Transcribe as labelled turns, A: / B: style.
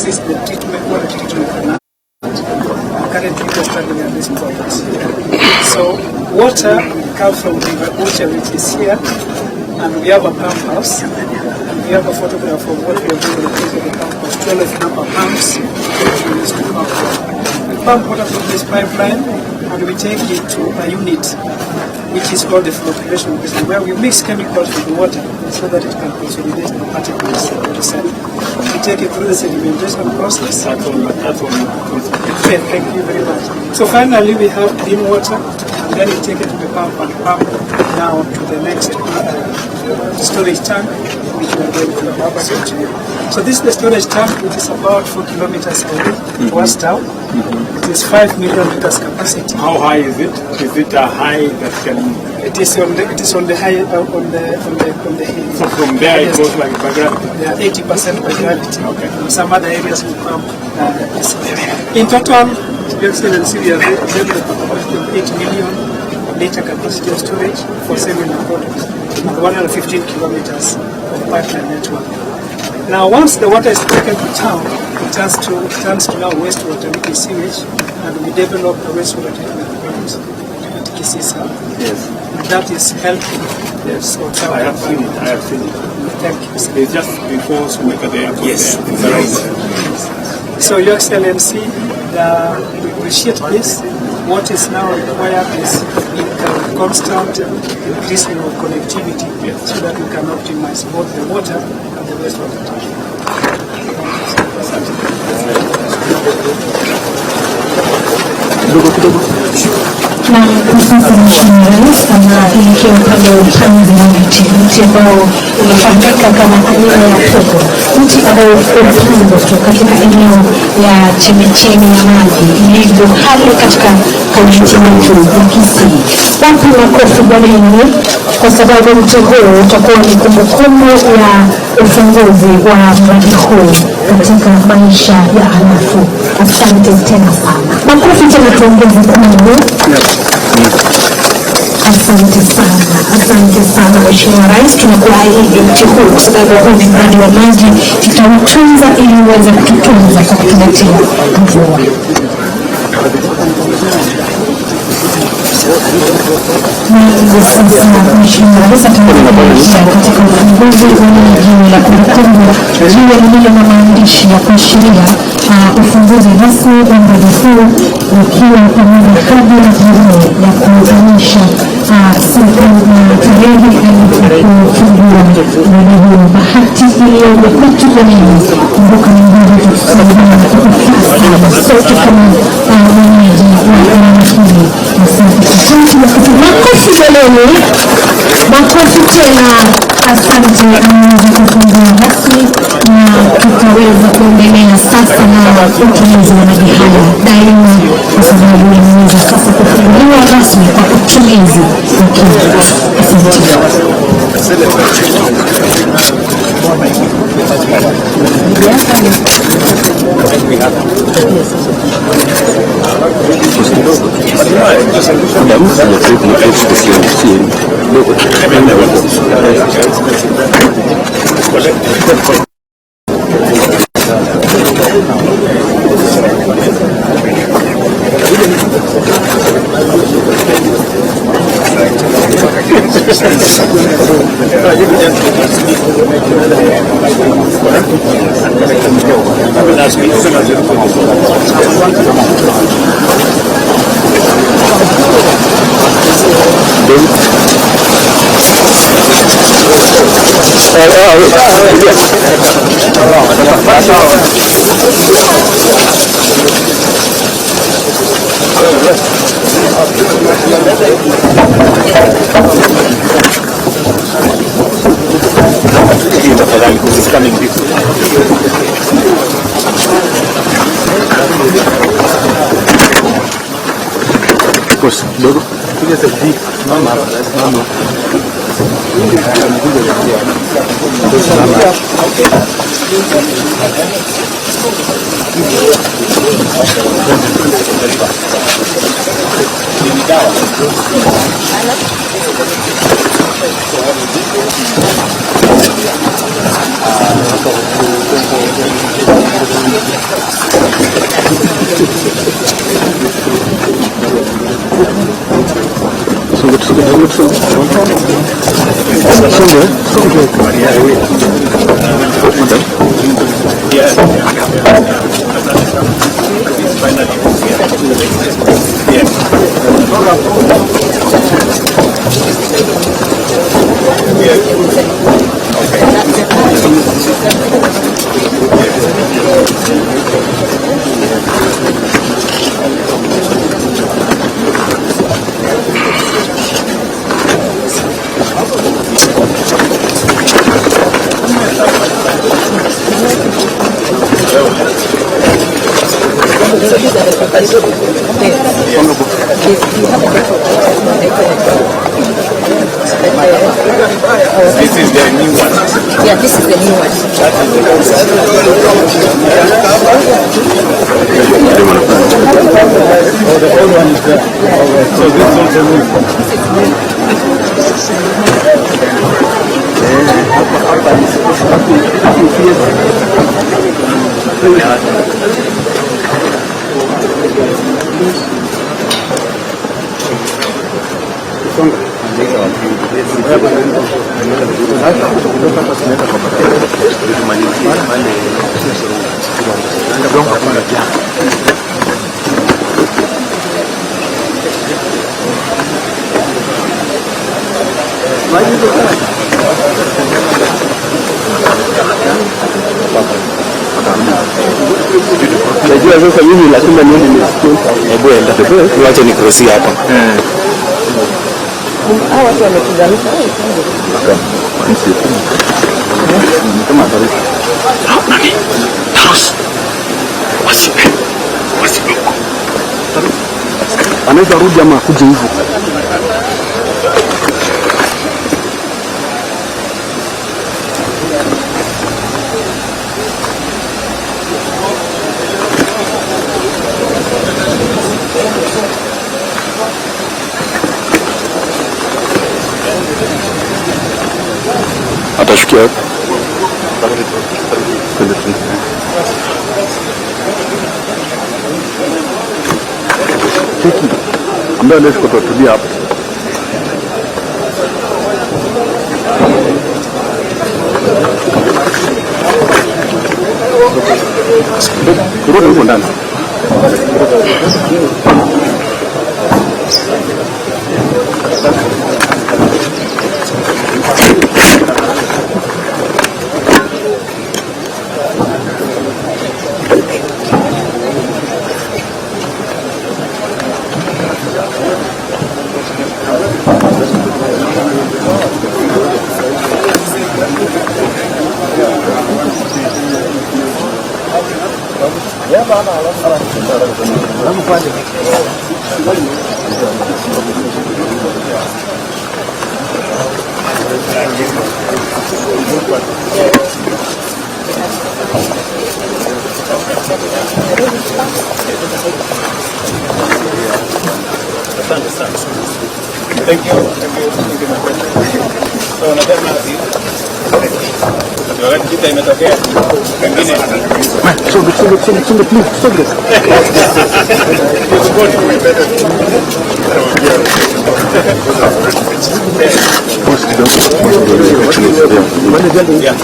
A: This is the treatment, water treatment plant. Currently we are standing at this point. So water comes from River Gucha, which is here, and we have a pump house. And we have a photograph of what we are doing in the case of the pump house, 12 number pumps which we use to pump water. We pump water through this pipeline and we take it to a unit which is called the flocculation basin, where we mix chemicals with the water so that it can consolidate the particles of the sand. We take it through the sedimentation process.
B: That's on, that's on.
A: Okay, thank you very much. So finally we have clean water, and then we take it to the pump and pump down to the next storage tank, which we are going to show to you. So this is the storage tank, which is about 4 kilometers away towards town. It is 5 million liters capacity.
B: How high is it? Is it a high that can?
A: It is on the high, on the hill.
B: So from there it
A: Yes.
B: goes like by gravity.
A: They are 80% by gravity.
B: Okay.
A: In some other areas we pump. In total, Your Excellency, we have developed a capacity of 8 million liter capacity of storage for selling our products and 115 kilometers of pipeline network. Now, once the water is taken to town, it turns to now wastewater, which is sewage, and we develop a wastewater treatment plant at Kisisa.
B: Yes.
A: And that is helping.
B: Yes.
A: So town
B: I have seen it. I have seen it.
A: Thank you, sir.
B: It's just before Sumeka the airport.
C: Yes.
B: There. It's around.
A: So, Your Excellency, we appreciate this. What is now required is constant increasing of connectivity
B: Yes.
A: so that we can optimize both the water and the wastewater treatment.
D: Na kwa sasa Mheshimiwa Rais anaelekea upande wa upanzi wa miti, mti ambao unafahamika kama aina ya popo, mti ambao umepandwa tu katika eneo ya chemichemi ya maji ilivyo hali katika kaunti yetu ya Kisii. Wapi makofi jameni, kwa sababu mti huu utakuwa ni kumbukumbu ya ufunguzi wa mradi huu katika maisha ya halafu. Asante tena sana, makofi tena tuongeze kwangu. Asante sana, asante sana Mheshimiwa Rais, tunakuahidi mti huu kwa sababu huu ni mradi wa maji, tutautunza ili uweze kututunza kwa kutuletea mvua. Na sasa Mheshimiwa Rais atakuelekea katika ufunguzi wa lile jiwe la kumbukumbu, jiwe lililo na maandishi ya kuashiria ufunguzi rasmi wa mradi huu, ukiwa pamoja kabla na tarehe ya kuonyesha siku na tarehe alipofungua mradi huu. Bahati iliyoje kwetu jamii, kumbuka ni mradi utatusaidia kwa ufasaha sote kama wenyeji wa eneo hili. Asante, asante, makofi, makofi jameni, makofi tena. Asante, ameweza kufungua rasmi na tutaweza kuendelea sasa na utumizi wa maji haya daima, kwa sababu yameweza sasa kufunguliwa rasmi kwa utumizi wa kina. Asante.
C: Tafadhali, because it's coming big. Course, kidogo. Mama, mama.
B: This is the new one.
E: Yeah, this is the new one.
B: The old one is there. So this is also new.
C: Najua sasa mimi lazima niende nisikie. Hebu enda. Wacha nikrosi hapa.
E: Hawa watu wametuzamisha.
C: Kama taarifa. Anaweza rudi ama akuje hivyo. Atashukia hapo. Twende, twende. Keki ambayo leo tuko hapo. Kurudi huko ndani.
B: Asante sana. Thank you. Thank you. Thank you, my friend. So nasema wakati vita imetokea pengine
C: Songe, songe, songe, songe, please, songe. Pause kidogo.
B: Yeah.